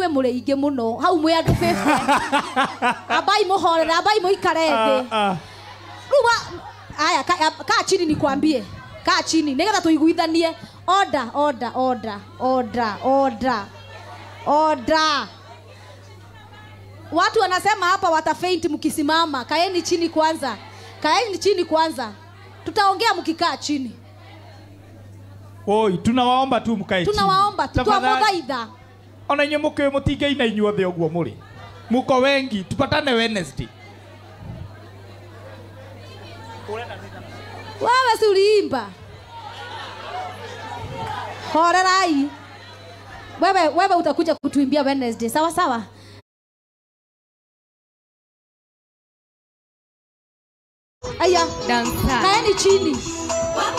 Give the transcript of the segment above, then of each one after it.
Inyuĩ mũrĩ aingĩ mũno hau mwĩ andũ 50. Ambai mũhorere, ambai mũikare thĩ. Rĩu aya kaa chini nikwambie. Kaa chini nĩgetha tũiguithanie. Order, order, order, order, order. Order. Watu wanasema hapa watafaint mkisimama. Kaeni chini kwanza. Kaeni chini kwanza. Tutaongea mkikaa chini. Oi, tunawaomba tu mkae chini. Tunawaomba tu twamuthaitha. Ona inyuĩ mũkĩũĩ mũtingeina inyuothe ũguo mũrĩ. Muko wengi, tupatane Wednesday. Wewe si uliimba. Horerai. Wewe utakuja kutuimbia Wednesday. Sawa sawa. Aya, Dansa. Kaeni chini.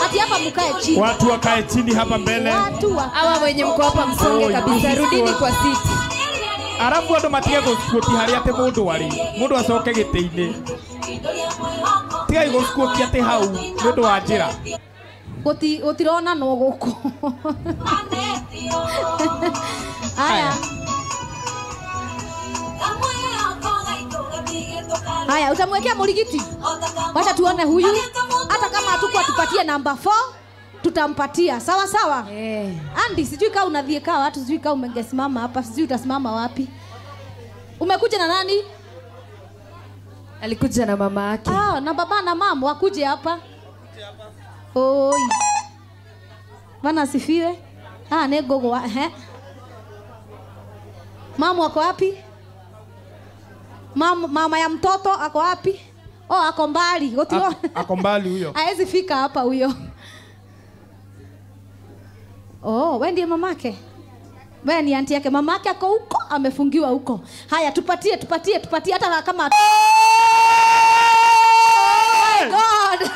Ati hapa mkae chini. Watu wakae chini hapa mbele. Hawa wenye mko hapa msonge kabisa, rudini kwa seat. Arafu andu matige gũcuoki harĩa atĩ mũndũ arĩ. Mũndũ acoke gĩtĩ-inĩ. Tigai gũcuoki atĩ hau nĩ ũndũ wa njĩra. Gũtirona no gũkũ. Aya. Haya, utamwekea murigiti. Wacha tuone huyu. Hata kama hatukuwa tupatie namba 4, tutampatia. Sawa sawa? Andy, sijui kama unadhie kaa watu, sijui kama ungesimama hapa, sijui utasimama wapi. Umekuja na nani? Alikuja na mama yake. Ah, na baba na mama wakuje hapa. Oi. Bwana asifiwe. Ah, ne gogo wa, eh. Mama wako wapi? Mama ya mtoto ako wapi? Oh, ako mbali. Ako mbali huyo. Haezi fika hapa huyo. Oh, wewe ndiye mamake? Wewe ni auntie yake. Mamake ako huko, amefungiwa huko. Haya, tupatie hata kama. Oh my God.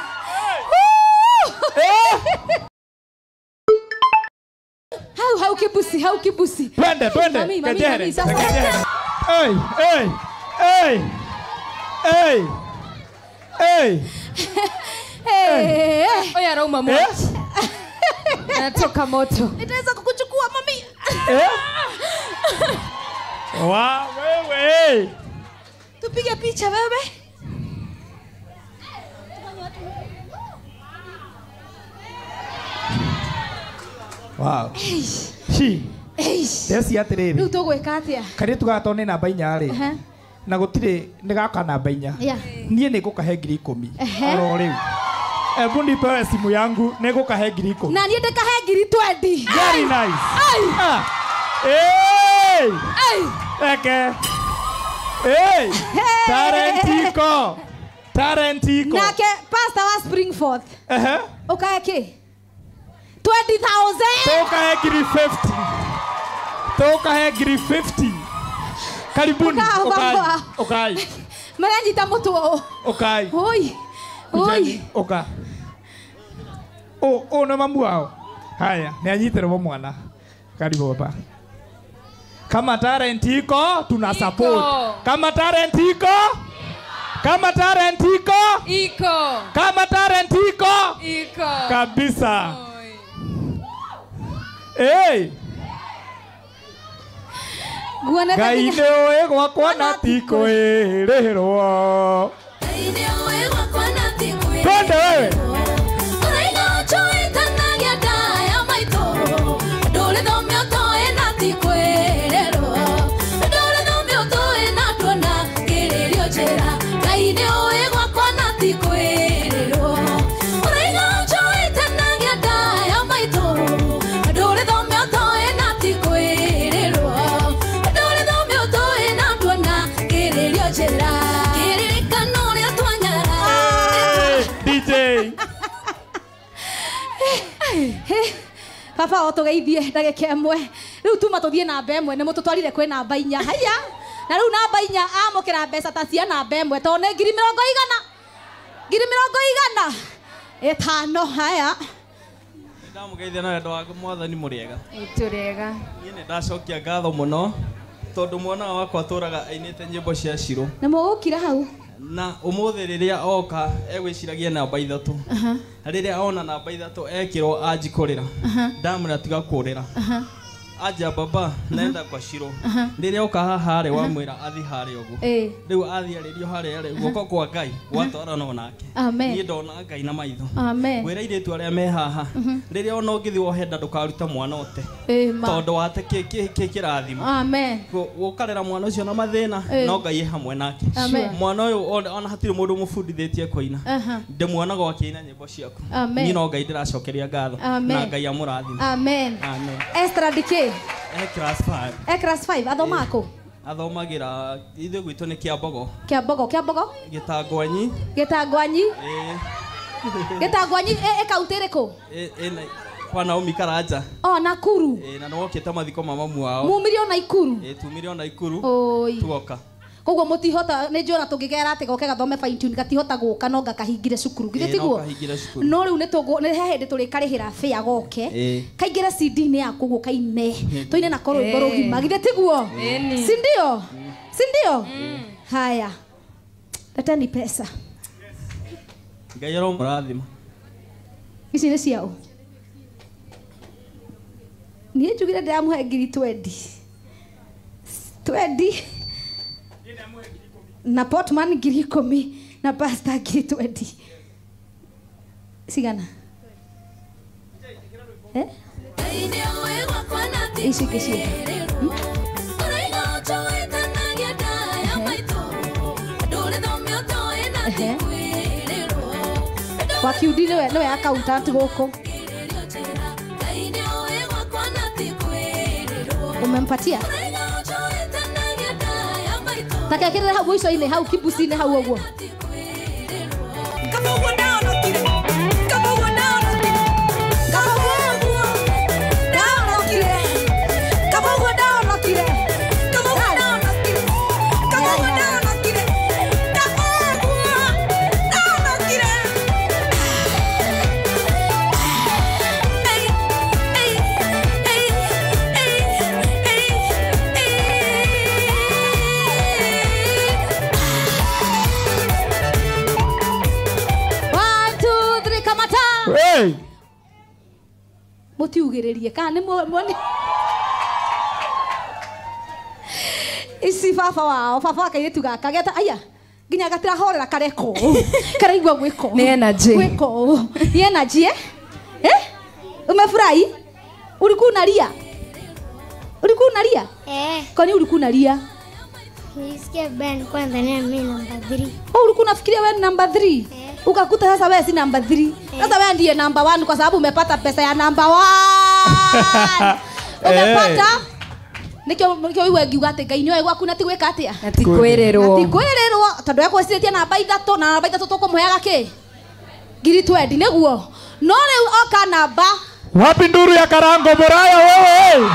Hau kibusi. Twende. Mami, sasa. Hey, hey. Hey! Hey! Hey! Hey! Oya rauma moto. Natoka moto. Nitaweza kukuchukua mami. Wa wewe. Tupige picha wewe. Wow. Shi. Ndeci atiriri. Riu tugwika atia? Kairitu gaka tondũ nĩ namba 4 rĩ. Na gũtirĩ nĩ gaka namba 4. Niĩ nĩ ngũkahe ngiri 10. Oro rĩu. Ebu nipewe simu yangu nĩ ngũkahe ngiri 10. Na niĩ ndĩkahe ngiri 20. Very nice. Hey! Eke. Hey! Talent iko. Talent iko. Nake pastor wa Springforth. Ũkahe kĩ? 20,000. Tũkahe ngiri 50. Tũkahe ngiri 50. Karibuni. Ukai. Maranyita mũtwe. Ukai. Oi. Oi. Uka. Oh, na mamu wao. Haya, ni anyitĩrwo mwana. Karibu baba. Kama talent iko, tuna support. Kama talent iko? Kama talent iko? Iko. Kama talent iko? Iko. Kabisa. Hey. Ngai nĩ ũĩ gwakwa na ti kwĩrĩrwo. Twende wewe. Baba o tugeithie ndagĩka ĩmwe. Rĩu tuma tũthiĩ namba ĩmwe nĩ mũtũtwarire kwĩ namba 4. Haya. Na rĩu namba 4 amũkĩra mbeca ta cia namba ĩmwe tondũ nĩ ngiri mĩrongo igana. Ngiri mĩrongo igana. 5 haya. Ndamũgeithia na wendo wa mwathani mũrĩega. Tũrĩega. Niĩ nĩ ndacokia ngatho mũno tondũ mwana wakwa atũraga ainĩte nyĩmbo cia Shiro. Na mũgũkira hau. Na ũmũthĩ rĩrĩa oka egwĩciragia namba 3. Rĩrĩa ona namba 3 ekĩrwo anji kũrĩra. Ndamwĩra tiga kũrĩra. Aja baba nenda kwa Shiro. Rĩrĩa oka haha rĩ wamwĩra athi harĩa ũguo. Rĩu athi arĩrio harĩa rĩ guoko kwa Ngai gwatwarana nake. Niĩ ndona Ngai na maitho. Ngwĩra airĩtu arĩa me haha rĩrĩa ona ũngĩthiĩ wohe nda ndũkaruta mwana ũte. Tondũ wate kĩrathimo. Ũkarera mwana ũcio na mathĩna no Ngai e hamwe nake. Mwana ũyũ ona hatirĩ mũndũ mũbundithĩtie kũina. Ndĩmuonaga akĩina nyĩmbo ciaku. Niĩ no Ngai ndĩracokeria ngatho na Ngai amũrathime. Amen. Amen. Esther DK. Class 5. Class 5 athoma kũ? Athomagĩra ithuĩ gwitũ nĩ Kĩambogo. Kĩambogo, Kĩambogo? Gĩtangwanyi. Gĩtangwanyi? Gĩtangwanyi ĩ kaunti ĩrĩkũ? Kwa Naomi Karanja. Oh, Nakuru. Na nĩwokĩte mathiko ma mamu wao. Mumire ona Ikuru? Tumire ona Ikuru. Tuoka. Koguo mũtihota nĩ njũĩ ona tũngĩgera atĩ goke gathome fine tune gatihota gũka no ngakahingire cukuru githĩ tiguo? No rĩu nĩ he hĩndĩ tũrĩkarĩhĩra fare goke kaingĩre CD-inĩ yaku ũguo kaine tũine nako rwĩmbo rũgima githĩ tiguo? Si ndio? Si ndio? Haya, leteni pesa. Ngai aromũrathima. Ici nĩ ciao? Niĩ njugire ndĩramũhe ngiri 20 20 na Portman ngiri 10 na pastor ngiri 20. Cigana? Ici kĩcio. Wakiundi nĩwe accountant gũkũ. Umempatia? Takekĩrĩre hau mũico-inĩ hau kibuci-inĩ hau ũguo. Mũtiugĩrĩrie kana nĩ muone ici baba wao baba wa kairĩtu gaka geta aya nginya gatirahorera kareko karaigua gwĩko nĩ energy gwĩko nĩ energy eh umefurahi ulikuwa unalia ulikuwa unalia eh kwani ulikuwa unalia? Nisikia Ben kwanza ni mimi namba 3. Oh, ulikuwa unafikiria wewe ni namba 3? Ukakuta sasa wewe si namba 3. Sasa wewe ndiye namba 1 kwa sababu umepata pesa ya namba 1. Umepata? Nikio iwe ngiuga ati Ngai nĩoĩ gwaku na ti gwĩka atĩa? Na ti kwĩrĩrwo. Na ti kwĩrĩrwo tondũ ekwĩcirĩtie namba 3 na namba 3 tũkũmũheaga kĩ? Ngiri 20 nĩguo. No rĩu oka namba. Wapi nduru ya Karango Muraya wewe?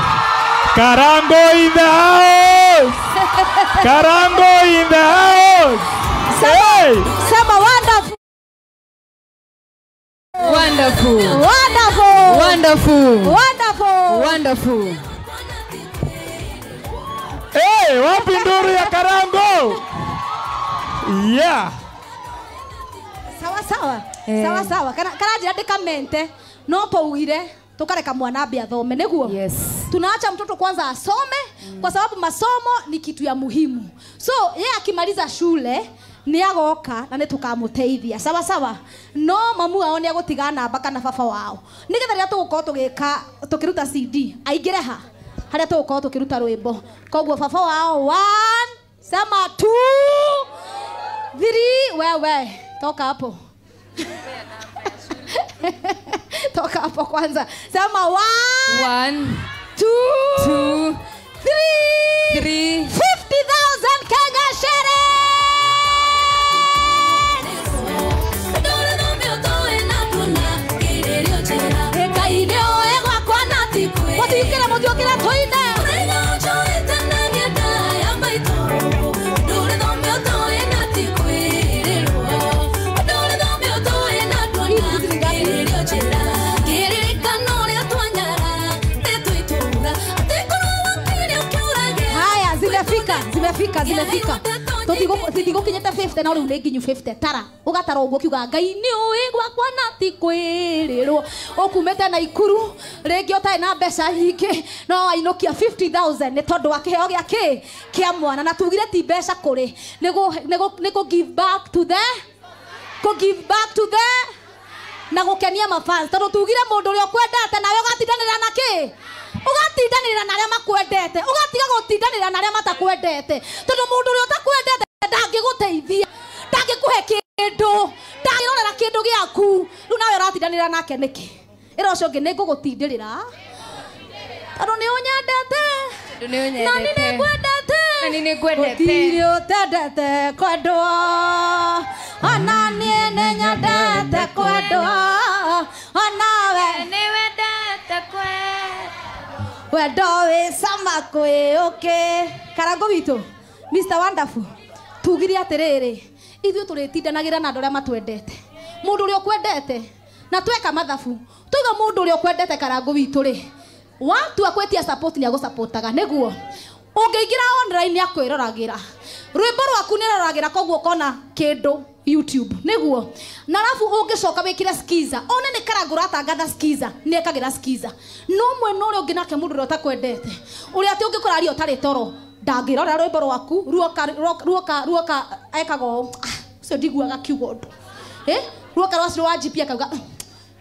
Karango in the house. Karango in the house. Hey. Sema wonderful. Wonderful. Wonderful. Wonderful. Wonderful. Wonderful. Hey, wapi nduru ya Karango? Yeah. Sawa sawa. Sawa sawa. Kana njira ndikamente no paugire tukareka mwana ambe athome niguo. Yes. Tunaacha mtoto kwanza asome kwa sababu masomo ni kitu ya muhimu. So yeye akimaliza shule ni agoka na nitukamuteithia. Sawa sawa. No mamu ao ni agutiga namba kana baba wao. Nigetha rĩrĩa tũgũkorwo tũgĩka tũkĩruta CD aingĩre ha harĩa tũgũkorwo tũkĩruta rwĩmbo. Koguo baba wao 1 sema 2 3 wewe toka hapo. Toka hapo kwanza. Sema 1 1 2 2 3 3 50,000 Kenya shillings. Mũtiũkĩre tũine. Haya, zimefika, zimefika, zimefika. Tũtigũkinyĩte 50 no rĩu nĩ nginyu 50 tara ũgatara ũguo kiuga Ngai nĩ ũĩ gwakwa na ti kwĩrĩrwo ũkumĩte Naikuru rĩngĩ ũtarĩ na mbeca nyingĩ no wainũkia 50,000 nĩ tondũ wa kĩheo gĩa kĩ kĩa mwana na tugire ti mbeca kũrĩ nĩ kũ give back to the kũ give back to the na gũkenia mafans tondũ tugire mũndũ ũrĩa ũkwendete nawe ũgatindanĩra na kĩ ũgatindanĩra na arĩa makwendete ũgatiga gũtindanĩra na arĩa matakwendete tondũ mũndũ ũrĩa ũtakwendete ndangĩgũteithia ndangĩkũhe kĩndũ ndangĩrorera kĩndũ gĩaku rĩu nawe ũratindanĩra nake nĩkĩ ĩra ũcio ũngĩ nĩngũgũtindĩrĩra tondũ nĩ ũnyendete na nĩ nĩngwendete gũtirĩ ũtendete kwendwo ona niĩ nĩnyendete kwendwo onawe nĩwendete kwendwo wendo wĩ cama kwĩ ũkĩ Karangũ witũ Mr Wonderful tugire atĩrĩrĩ ithuĩ tũrĩtindanagĩra na andũ arĩa matwendete mũndũ ũrĩa ũkwendete na tweka mathabu tuiga mũndũ ũrĩa ũkwendete Karangũ witũ rĩ watua kwĩtia support nĩ agũsupportaga nĩguo ũngĩingĩra online akwĩroragĩra rwĩmbo rwaku nĩroragĩra koguo ũkona kĩndũ YouTube nĩguo na arabu ũngĩcoka wĩkĩre skiza one nĩ Karangũ ũratangatha skiza nĩ ekagĩra skiza no mwena ũrĩa ũngĩ nake mũndũ ũrĩa ũtakwendete ũrĩa atĩ ũngĩkora ũtarĩ toro ndangĩrora rwĩmbo rwaku ruoka ekaga ũũ ũcio ndiguaga kiugo ũndũ ruoka rwa wa GP akauga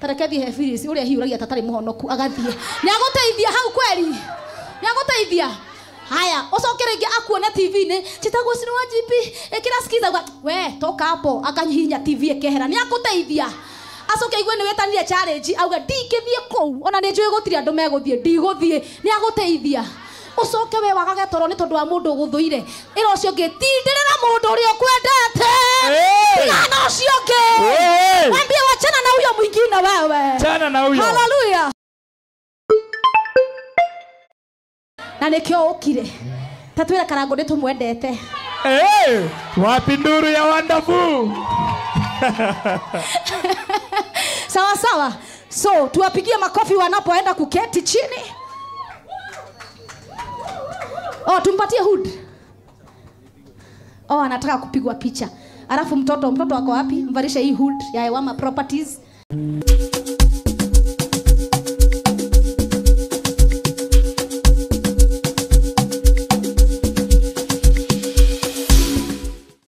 tareke thiĩ he Phyllis ũrĩa hiũragia ta tarĩ mũhonoku agathiĩ nĩ agũteithia hau kweri nĩ agũteithia haya ucoke rĩngĩ akuone TV-inĩ njĩtagwo Ciro wa GP ĩkĩra skiza uga we toka hapo akanyihinya TV ĩkehera nĩ akũteithia acoke aigue nĩ wĩtanire challenge auga ndingĩthiĩ kũu ona nĩ njũĩ gũtirĩ andũ megũthiĩ ndigũthiĩ nĩ agũteithia ucoke we wagage toro nĩ tondũ wa mũndũ ũgũthũire ĩra ũcio ũngĩ tindĩrĩra mũndũ ũrĩa ũkwendete tigana ũcio ũngĩ wambie wachana na huyo mwingine wewe chana na huyo haleluya na nĩkĩo ũkire ta twĩre Karangũ nĩ tũmwendete wapi nduru ya Wonderful sawa sawa so tuwapigie makofi wanapoenda kuketi chini oh tumpatie hood oh anataka kupigwa picha alafu mtoto wako wapi mvalishe hii hood ya Ewama Properties.